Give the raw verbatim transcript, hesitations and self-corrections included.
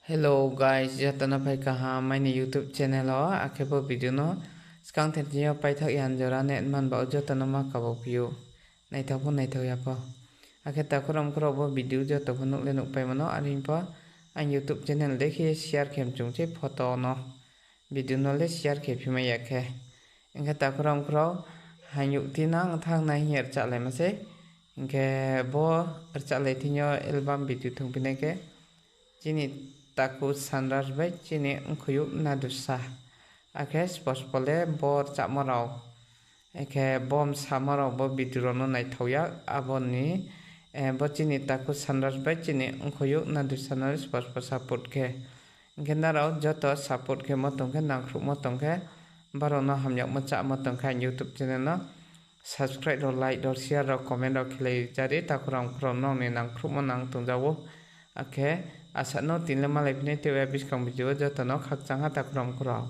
Hello guys, joto no phai kaham aini YouTube channel wo, akhe bo video no skang the thing yo paithak ya jora net man ba wo joto no ma kabo phi ou. Naithao pho naithao ya pho. Akhe takhu rao mkhu rao bo video joto pho nuh le nuhpaimo no, are hing pho ang YouTube channel dei khe share khe mchung se photo no. Video no le share khe phimai ya khe. Hing khe takhu rao mkhu rao, haing youh tinang thanng nai hing ye rchahlaima sei. Hing khe bo rchahlai thing yo album video thungphi nai khe, chini takhu Sunrise bai chini mkhoyouh Nadusa. Akhe spospo le bo rchahmo rao, akhe bo msamo rao bo video rao no naithao ya, abo ni, bo chini takhu Sunrise bai chini mkhoyouh Nadusa no le spospo support khe. Hing khe nrao joto support khemo tong khe, nangkhruhmo tong khe, brao no hamyagmo chámo tong khe, ang YouTube channel no subscribe rao, like rao, share rao, comment rao khelai jari, takhu rao mkhu rao nrao ni nangkhruhmo nang tongja ou. Akhe asa no tini le malai phi nai tei ya buskang video wo joto no khakchang ha takhu rao mkhu rao.